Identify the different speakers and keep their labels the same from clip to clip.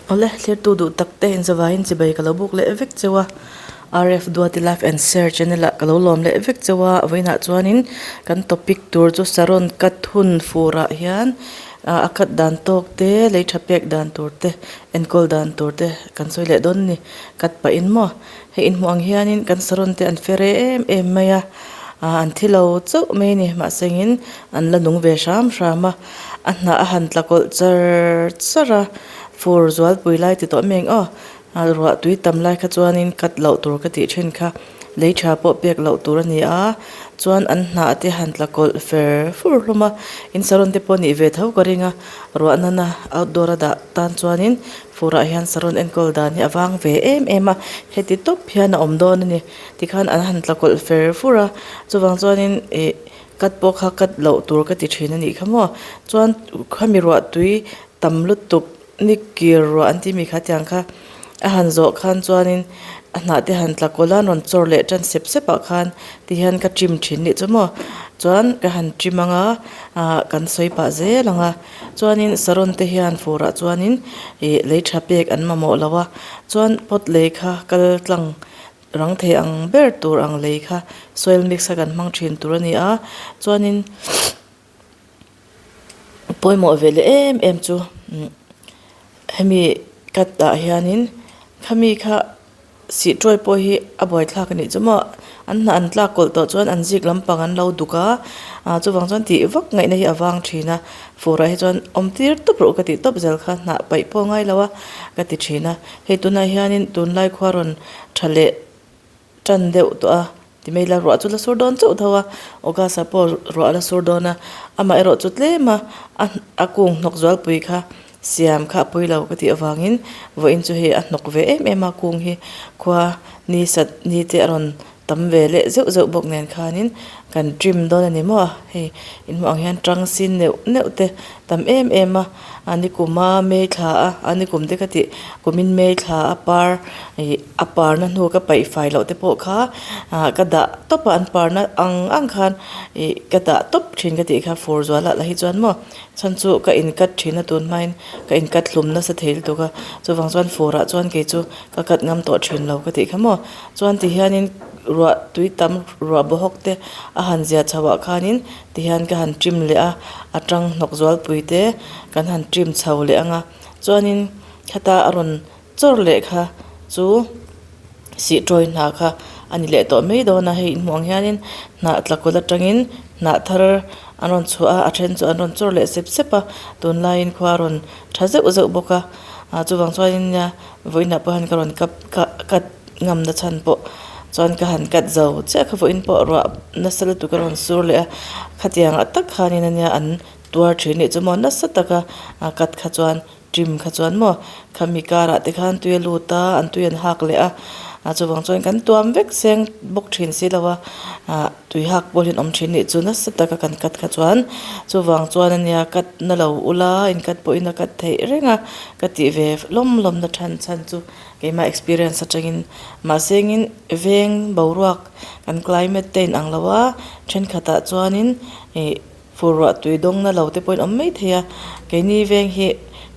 Speaker 1: Awle thlirtu duh tak te inzavaiin chibai ka lo buk leh vek cheu a, RF Duati Live and Share channel ah ka lo lawm leh vek cheu a, vawiinah chuanin kan topic tur chu saron cut hun furah hian a cut dan tawk te lei tha pek dan tur te enkawl dan tur te kan sawi leh dawn a ni cut pahin maw hei inhmuh ang hianin kan saron te an fere em em mai a an thi lo chauh mai a ni mahsengin an la nung ve hram hram a. A hnah a han tla kawlh char char a fur zualpui lai ti tawh mai ang aw ruah tui tam lai kha chuanin cut loh tur ka tih thin kha lei tha pawh pek loh tur a ni a chuan an hnah te han tla kawlh fer fur hlawm a in saron te pawh a nih ve tho ka ring a ruah nana outdoor a dah tan chuanin furah hian saron enkawl dan hi a vang ve em em a heti tawp hian a awm dawn a ni tikhan an han tla kawlh fer fur a chuvang chuanin ih. Cut pawh kha cut loh tur ka ti thin a nih kha maw chuan khami ruah tui tam lutuk ni kir ruah an tih mi kha tiang kha a han zawh khan chuanin a hnah te han tla kawlh a an rawn chawr leh tan sep sep ah khan ti hian ka trim thin nih chu maw chuan ka han trim ang a ah kan sawi pah zel ang a chuanin saron te hian fur ah chuanin ih lei tha pek an mamawh lo a chuan pot lei kha kal tlang. Rang thei ang ber tur ang lei kha soil mix kha kan hmang thin tur a ni a chuanin pawimawh ve leh em em chu hemi cut ah hianin khami kha sih tawi pawh hi a buaithlak a nih chu maw an hnah an tlak kawlh tawh chuan an zik lampang an lo duk a ah chuvang chuan tih vak ngaihna hi a vang thin a furah hi chuan awm tir tawp rawh ka tih tawp zel kha hnah paih pawh a ngai lo a ka ti thin a hei tunah hianin tunlai khua rawn tha leh tan deuh tawh a timai la ruah chu la sur dawn chauh tho a august ah pawh ruah la sur dawn a amaherawh chu tlem a a kung hnawk zualpui kha siam kha a pawi lo ka tih avangin vawiin chu hei a hnawk ve em em a kung hi khua ni sat ni te a rawn tam ve leh zeuh zeuh bawk nen khanin kan trim dawn a ni maw a hei inhmuh ang hian tang sin neuh neuh te tam em em a a ni kum a may thla a a ni kum te ka tih kumin may thla a par ih a parna hnu ka paih fai loh te pawh kha ah ka dah tawp a an parna ang ang khan ih ka dah tawp thin ka tih kha fur zual ah lah hi chuan maw chhan chu ka in cut thin a tun hmain ka in cut hlum nasa thei lutuk a chuvang chuan fur ah chuan kei chu ka cut ngam tawh thin lo ka tih kha maw. Chuan tihianin ruah tui tam ruah bawhawk te a han zia chho ah khanin tihian ka han trim leh a a tang hnawk zualpui te kan han trim chho leh ang a chuanin khata a rawn chawr leh kha chu sih tawi hna kha a ni leh tawh mai dawn a hei inhmuh ang hianin hnah tla kawlh atangin hnah thar an rawn chhuah a a then chu an rawn chawr leh sep sep a tunlaiin khua a rawn tha zeuh zeuh bawk a ah chuvang chuanin nia vawiinah pawh hian ka rawn kap ka cut ngamna chhan pawh chuan ka han cut zo chiah kha vawiin pawh ruah nasa lutuk a rawn sur leh a khatiang ah tak khanin ania an tuar thin nih chu maw nasa taka a cut kha chuan trim kha chuan maw khami karah te khan tui a lut a an tui an hak leh a ah chuvang chuan kan tuam vek seng bawk thin si lo a ah tui hak pawh hi an awm thin nih chu nasa taka kan cut kha chuan chuvang chuan ania cut na lo ula in cut pawhin a cut theih reng a ka tih ve lawm lawm na chhan chhan chu. Keimah experience atangin mahse engin veng boruak kan climate te inang lo a thenkhatah chuanin ih fur ruah tui dawng na lo te pawhin awm mai thei a keini veng hi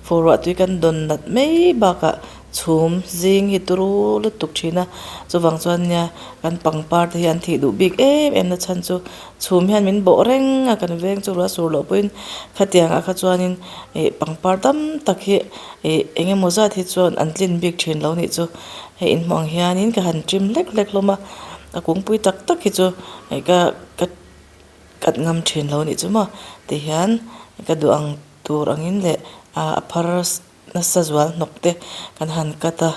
Speaker 1: fur ruah tui kan dawn nat mai bakah chhum zing hi turu lutuk thin a chuvang chuan nia kan pangpar te hi an thih duh bik em em na chhan chu chhum hian min bawh reng a kan veng chu ruah sur loh pawhin khatiang ah kha chuanin ih pangpar tam tak hi. Ih eng emaw zat hi chuan an tlin bik thin lo nih chu hei inhmuh ang hianin ka han trim hlek hlek hlawm a a kungpui tak tak hi chu ih ka ka cut ngam thin lo nih chu maw tihian ka duh ang tur angin leh ah a phar nasa zual hnawk te kan han cut a.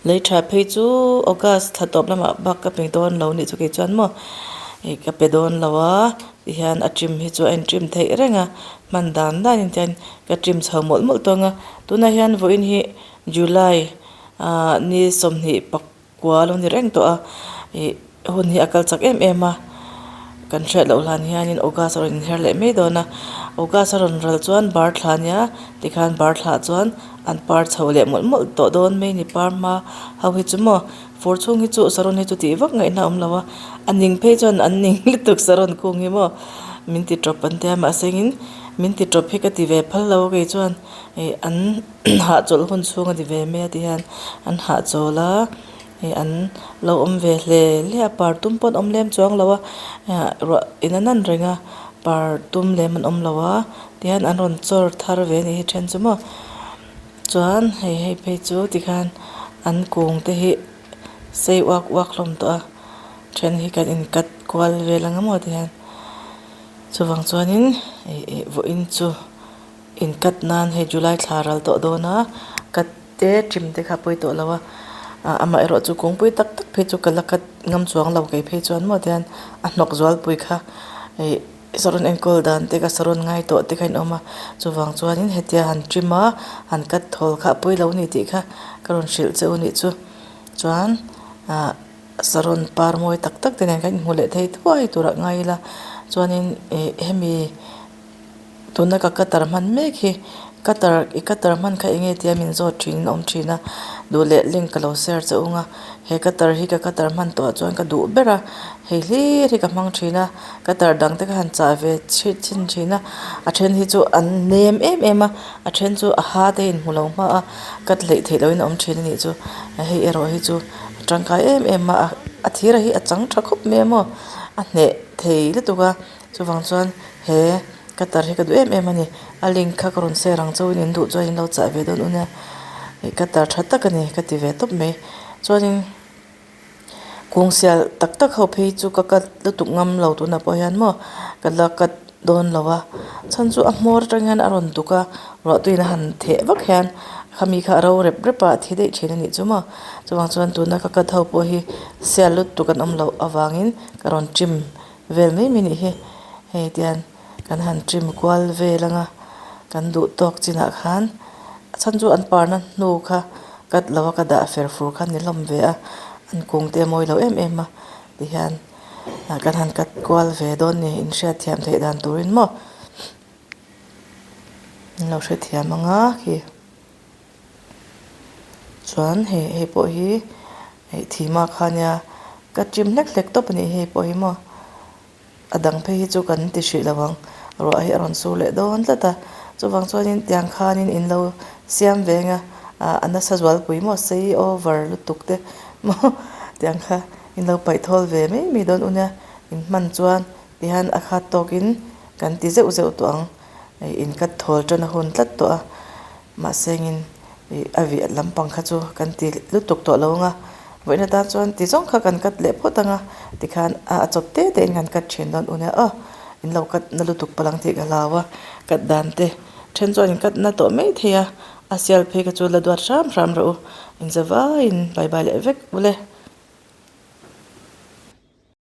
Speaker 1: Lei tha phei chu August thla tawp lamah bak ka pe dawn lo nih chu kei chuan maw ih ka pe dawn lo a tihian a trim hi chu a in trim theih reng a hman dan danin tihian ka trim chho mawlh mawlh tawng a tunah hian vawiin hi July ah ni sawmhnih pakua lo ni reng tawh a ih hun hi a kal chak em em a kan hriat loh hlan hianin August a rawn inher leh mai dawn a August a rawn ral chuan bar thla ania tikhan bar thla chuan an par chho leh mawlh mawlh tawh dawn mai ni par hma ho hi chu maw fur chhung hi chu saron hi chu tih vak ngaihna a awm lo a a ning phei chuan an ning lutuk saron kung hi maw min ti tawp an tia mahse engin Min ti tawp hi ka ti ve phal lo a kei chuan ih an hahchawlh hun chhung a ni ve mai a ti hian an hahchawl a ih an lo awm ve hle hle a par tum pawh an awm lem chuang lo a ah ruah in a nan reng a par tum lem an awm lo a tihian an rawn chawr thar ve a nih hi then chu maw chuan hei hei phei chu tikhan an kung te hi sei uak uak hlawm tawh a then hi kan in cut kual vel ang emaw tihian chuvang chuanin ih ih vawiin chu in cut nan hei July thla ral tawh dawn a cut te trim te kha a pawi tawh lo a ah amaherawh chu kungpui tak tak phei chu ka la cut ngam chuang lo kei phei chuan maw tihian a hnawk zualpui kha ih saron enkawl dan te ka saron ngai tawh te kha in awm a chuvang chuanin hetia han trim a han cut thawl kha a pawi lo a ni tih kha ka rawn hrilh che u nih chu chuan ah saron par mawi tak tak te nen khan inhmu leh thei thuai turah ngai ila chuanin ih hemi. Tuna ka cutter hman mek hi cutter i cutter hman kha enge tia min zawt thin in a awm thin a duh leh link ka lo share che ung a he cutter hi ka cutter hman tawh ah chuan ka duh ber a hei hlir hi ka hmang thin a cutter dang te kha han chah ve chhin chhin thin a a then hi chu an nem em em a a then chu a ha te in hmu lo hma a cut hleih theih loh in a awm thin a nih chu hei erawh hi chu a tangkai em em a a thir hi a chang tha khawp mai a maw a hneh thei lutuk a. Chuvang chuan he cutter hi ka duh em em a ni. A link kha ka rawn share ang chauhin in duh chuan in lo chah ve dawn u nia. Ih cutter tha tak a ni ka ti ve tawp mai. Chuanin kung sial tak tak ho phei chu ka cut lutuk ngam lo tunah pawh hian maw ka la cut dawn lo a. Chhan chu a hmawr atang hian a rawn duk a, ruahtuiin a han theh vak hian khami kha a ro rep rep a, a thi daih thin a nih chu maw. Chuvang chuan tuna ka cut ho pawh hi sial lutuk an awm loh avangin ka rawn trim Vel mai mai nih hi hei tian kan han trim kual vel anga kan duh tawk chinah khan a chhan chu an parna hnu kha cut lo a ka dah fer fur kha ni hlawm ve a an kung te a mawi lo em em a tihian ah kan han cut kual ve dawn ni in hriatthiam theih dan turin maw an lo hrethiam anga khi. Chuan hei hei pawh hi hei thima kha nia ka trim hlek hlek tawp a nih hei pawh hi maw a dang phei hi chu kan ti hrih lo ang ruah hi a rawn sur leh dawn tlat a chuvang chuanin tiang khanin in lo siam ve ang a ah a nasa zualpui maw sei over lutuk te maw tiang kha in lo paih thawl ve mai mai dawn u nia in hman chuan tihian a khat tawkin kan ti zeuh zeuh tawh ang in cut thawl tan a hun tlat tawh a. Mahse engin ih a viah lampang kha chu kan ti lutuk tawh lo ang a, vawiin atan chuan ti zawng kha kan cut leh phawt ang a, tikhan a a chawp te te in kan cut thin dawn u nia aw, in lo cut na lutuk palh ang tih ka hlau a, cut dan te then chuan in cut na tawh mai thei a, a sial phei kha chu la duat hram hram rawh u, in za vaiin bye bye leh vek ule.